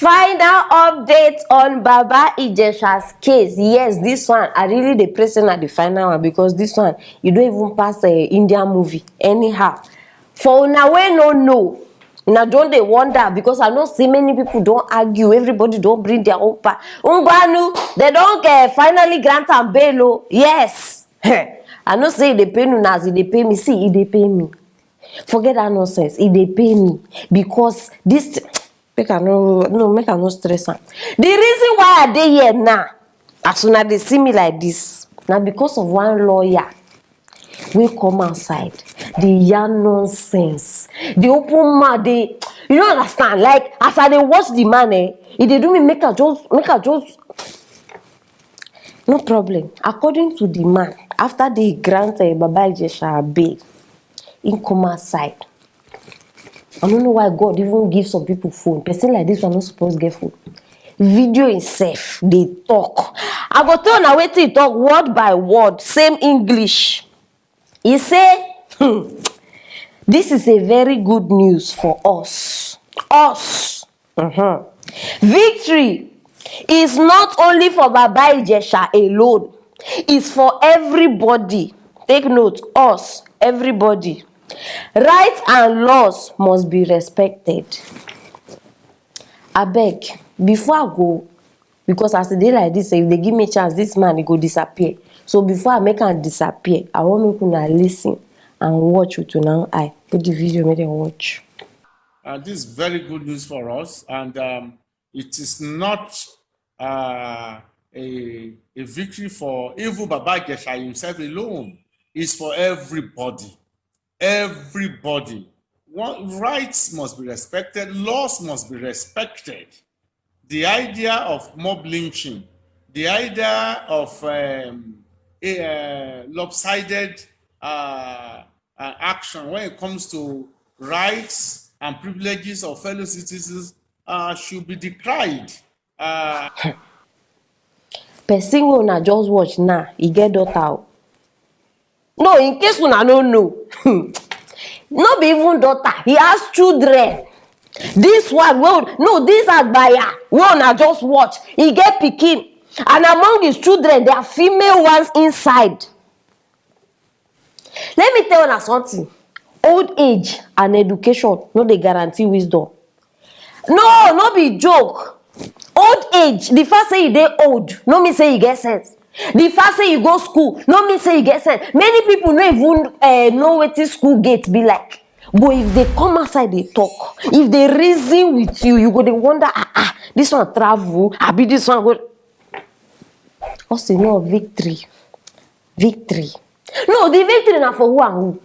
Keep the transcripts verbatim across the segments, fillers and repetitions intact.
Final update on Baba Ijesha's case. Yes, this one, I really dey pray say na the final one, because this one, you don't even pass a Indian movie anyhow. For una wey no know, una don dey wonder, because I know say many people don argue, everybody don bring their own part. Ngwanu, they don, eh, finally grant am bail o. Yes. I know say e dey pain una as e dey pain me. See, e dey pain me. Forget that nonsense. E dey pain me because this, make I no, no, make I no stress am. The reason why I dey here now, as una dey see me like this, na because of one lawyer wey come outside dey yarn nonsense, dey open mouth, dey, you no understand. Like, as I dey watch the man, eh, e dey do me, make I just, make I just, no problem. According to the man, after they grant, eh, Baba Ijesha bail, he come outside. I don't know why God even give some people phone. Person like this one not supposed to get phone. Video himself, they talk. I go tell una wetin he talk word by word, same English. He say, hmm, this is a very good news for us. Us. Mhm. Victory is not only for Baba Ijesha alone, it's for everybody. Take note, us, everybody. Rights and laws must be respected. Abeg, before I go, because as e dey like this, if they give me chance, this man, he go disappear. So before I make am disappear, I wan make una listen and watch with una eye. Put the video, make dem watch. And this is very good news for us. And um, it is not uh, a, a victory for even Baba Ijesha himself alone. It's for everybody. Everybody. One, rights must be respected. Laws must be respected. The idea of mob lynching, the idea of um, a uh, lopsided uh, uh, action when it comes to rights and privileges of fellow citizens uh, should be decried. Uh, Person wey una just watch now, he get daughter o. No, in case una no know, no be even daughter, he has children. This one, well, no, this Agbaya wey una just watch, he get pikin, and among his children, there are female ones inside. Let me tell una something. Old age and education no dey guarantee wisdom. No, no be joke. Old age, the fact say you dey old, no mean say you get sense. The fact say you go school, no mean say you get sense. Many people no even uh, know wetin school gate be like. But if they come outside, they talk. If they reason with you, you go dey wonder, ah ah, this one travel, abi this one go. Us say no victory, victory. No, the victory na for who and who.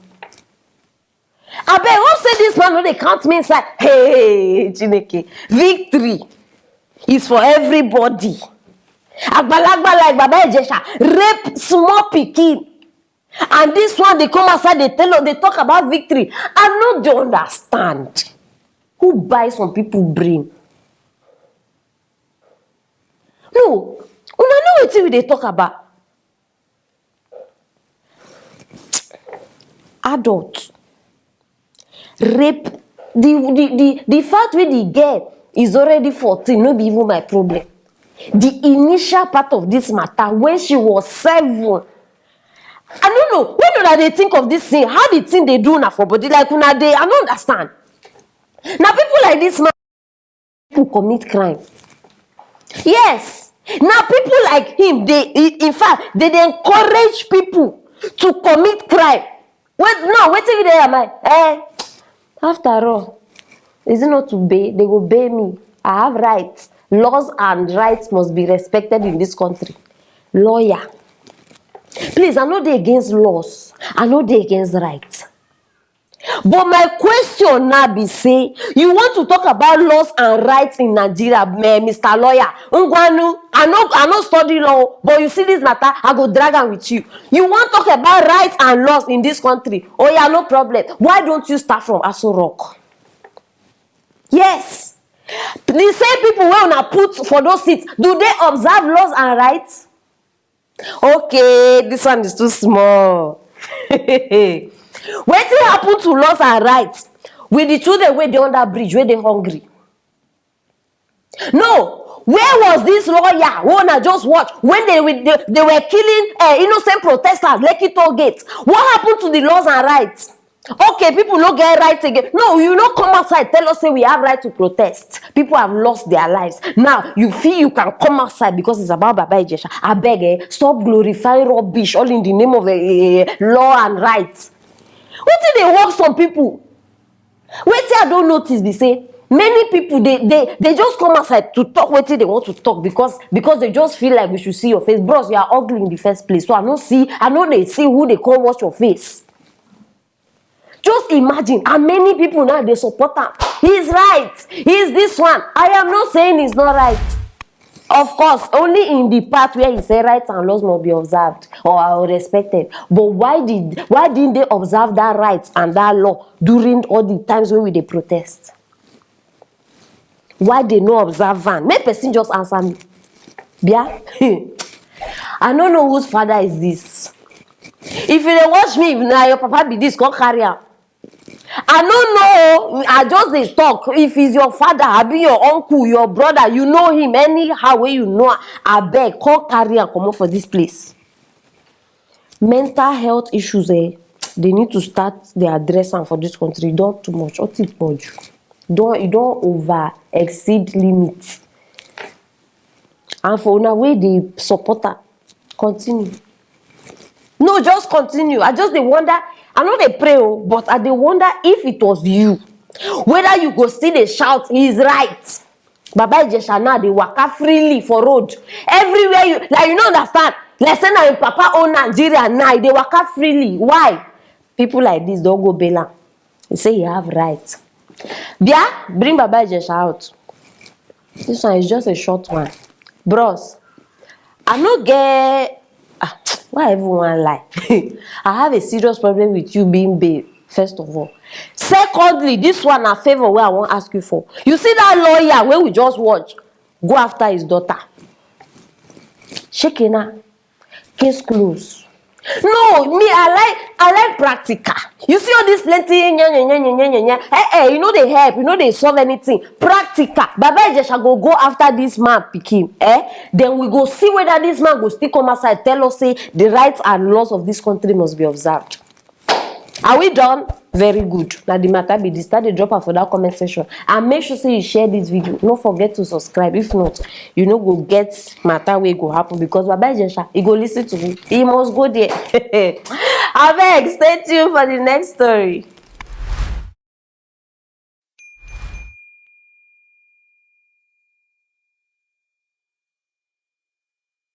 Abeg, hope say this man no dey count me inside. Hey, Chineke, victory is for everybody. Agbalagba like Baba Ijesha rape small pikin, and this one dey come outside dey tell us, dey talk about victory. I no dey understand. Who buy some people brain? No, una know wetin we dey talk about. Adult rape, the the the the fact wey the girl is already fourteen no be even my problem. The initial part of this matter, when she was seven, I no know, when una dey think of this thing, how the thing dey do una for body, like una dey, I no understand. Na people like this man people commit crime. Yes, na people like him dey, in fact, they dey encourage people to commit crime. Wait, now wetin you dey your mind? Eh, after all, is it not to bail? They go bail me. I have rights. Laws and rights must be respected in this country. Lawyer, please, I no dey against laws, I no dey against rights. But my question now be say, you want to talk about laws and rights in Nigeria, eh, Mister Lawyer. Ngwanu, I no, I no study law, but you see this matter, I go drag am with you. You wan talk about rights and laws in this country? Oh yeah, no problem. Why don't you start from Aso Rock? Yes. The same people wey una put for those seats, do they observe laws and rights? Okay, this one is too small. Wetin happen to laws and rights with the children wey dey under bridge, wey dey hungry? No, where was this lawyer wey una just watch when they were, they, they were killing uh, innocent protesters, Lekki toll gate? What happened to the laws and rights? Okay, people no get right again. No, you no come outside tell us say we have right to protest. People have lost their lives. Now you feel you can come outside because it's about Baba Ijesha. Abeg, eh, stop glorifying rubbish all in the name of uh, law and rights. Wetin dey work some people? Wetin I don notice be say many people dey dey dey just come outside to talk wetin they want to talk because because they just feel like we should see your face. Bros, you are ugly in the first place, so I no see, I no dey see who dey come watch your face. Just imagine how many people now dey support am. He's right, he's this one. I am not saying he's not right. Of course, only in the part where he say rights and laws must be observed or are respected. But why did why didn't they observe that right and that law during all the times when we dey protest? Why they no observe am? Make person just answer me. Bia, I no know whose father is this. If you dey watch me, if na your papa be this, come carry am. I no know. I just dey talk. If he's your father, abi your uncle, your brother, you know him anyhow wey you know am, abeg come carry am comot for this place. Mental health issues, eh, they need to start dey address am for this country. E don too much. Ó ti pọ̀ jù. Don e don over exceed limit. And for una wey dey support am, continue. No, just continue. I just dey wonder. I no dey pray o, but I dey wonder if it was you, whether you go still dey shout, "He's right." Baba Ijesha now dey waka freely for road. Everywhere you, like, you no understand. Like say na him papa own Nigeria now, he dey waka freely. Why? People like this don go bail am. He say he have right. Bia, bring Baba Ijesha out. This one is just a short one. Bros, I no get, ah, why I even wan lie? I have a serious problem with you being bail, first of all. Secondly, this one na favor wey I wan ask you for. You see that lawyer wey we just watch? Go after his daughter. Shekina, case close. No, me, I like, I like practical. You see all this plenty nya nya nya nya nya nya nya. Eh eh, you no dey help, you no dey solve anything. Practical. Baba Ijesha go go after this man pikin. Eh? Then we go see whether this man go still come outside tell us say the rights and laws of this country must be observed. Are we done? Very good. Na the matter be this. Start dey drop am for that comment section and make sure say you share this video. No forget to subscribe. If not, you no go get matter wey go happen because Baba Ijesha, he go listen to me. He must go there. Abeg, stay tuned for the next story.